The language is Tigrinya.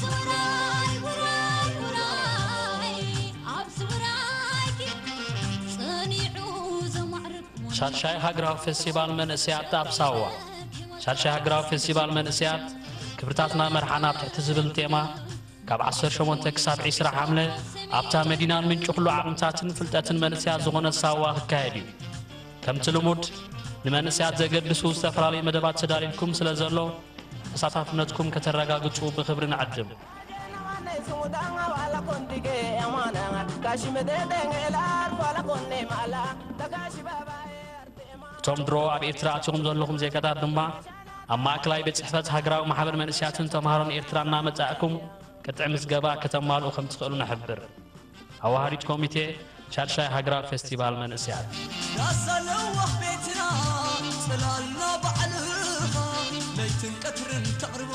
ውራይ ውራይ ውራይ ኣብዚ ውራይኪ ጸኒዑ ዘማዕርግ ሻድሻይ ሃገራዊ ፌስቲቫል መንእሰያት ኣብ ሳዋ። ሻድሻይ ሃገራዊ ፌስቲቫል መንእሰያት ክብርታትና መርሓና ኣብ ትሕቲ ዝብል ቴማ ካብ ዓሰርተ ሸሞንተ ክሳብ ዕስራ ሓምለ ኣብታ መዲናን ምንጪ ኩሉ ዓቕምታትን ፍልጠትን መንእሰያት ዝኾነ ሳዋ ክካየድ እዩ። ከምቲ ልሙድ ንመንእሰያት ዘገድሱ ዝተፈላለዩ መደባት ተዳልዩልኩም ስለ ዘሎ ተሳታፍነትኩም ከተረጋግጹ ብኽብሪ ንዕድም። እቶም ድሮ ኣብ ኤርትራ ኣቲኹም ዘለኹም ዜጋታት ድማ ኣብ ማእከላይ ቤት ጽሕፈት ሃገራዊ ማሕበር መንእሰያትን ተምሃሮን ኤርትራ እናመጻእኩም ቅጥዒ ምዝገባ ከተማልኡ ከም ትኽእሉ ንሕብር። ኣዋሃዲት ኮሚቴ ሻድሻይ ሃገራዊ ፌስቲቫል መንእሰያት። ዳሳ ነዋሕ ቤትና ጽላልና ባዕልኻ ለይትን ቀትርን ተቕርቦ